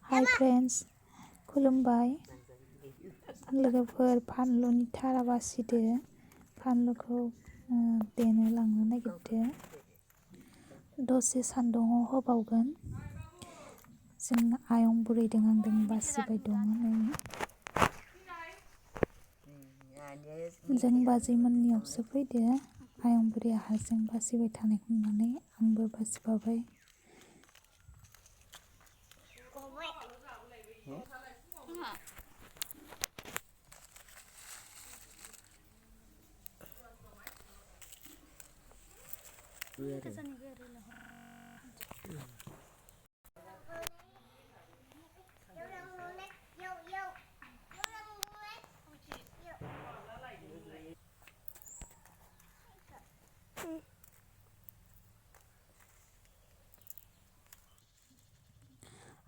Hi friends, खुलुमबाय लोगोफोर फानलुनि थारा बासिदो फानलुखौ देनो लांनो नागिरदो दसे सान्दुङाव होबावगोन जों आयं बुरैदों आंदों बासिबाय दङ नै जों बाजैमोननियावसो फैदो आयं बुरैया हारसिं बासिबाय थानायखौ नुनानै आंबो बासिफाबाय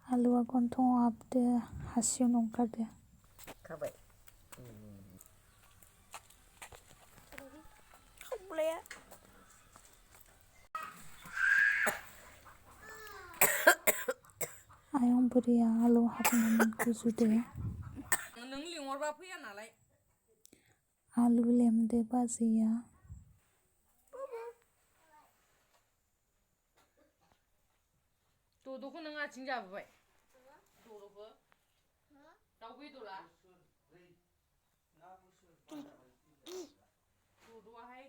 आलुआ गन्थंआव हाबदो हासियावनो ओंखारदो खाबाय आयं बुरैया आलु हाबनानै गुजुदो नों लिंहरबा फैया नालाय आलु लेमदो बाजैया दद'खौ नों आथिं जाबोबाय दद'खौ दाउ बेदरा दद'आहाय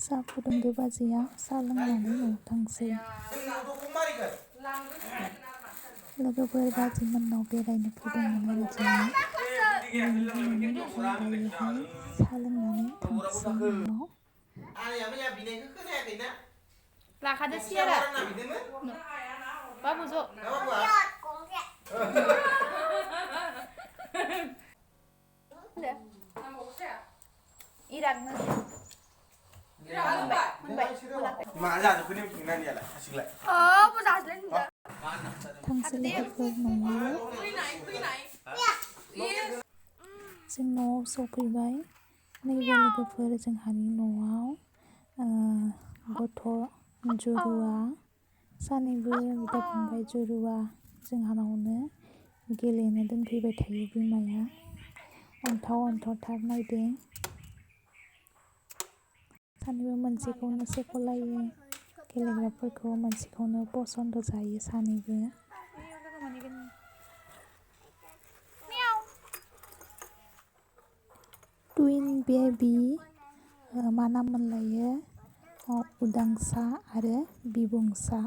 साहा फुदुंदो बाजैया साहा लोंनानै न'आव थांसै लोगोफोर बाजैमोननाव बेरायनो फैदोंमोन आरो जोङो दायोहाय साहा लोंनानै थांसै न'आव लाखादो सियारा बाबु ज' इरागनो थांसै लोगोफोर न'आव जों न'आव सफैबाय नैबे लोगोफोर जोंहानि न'आव गथ' जुरुवा सानैबो बिदा फंबाय जुरुवा जोंहानावनो गेलेनो दोनफैबाय थायो बिमाया अन्थाव नायदो सानैबो मोनसेखौनो सेख'लायो गेलेग्राफोरखौ मोनसेखौनो पसन्द जायो सानैबो टुइन बेबि मा नाम मोनलायो उदांसा आरो बिबुंसा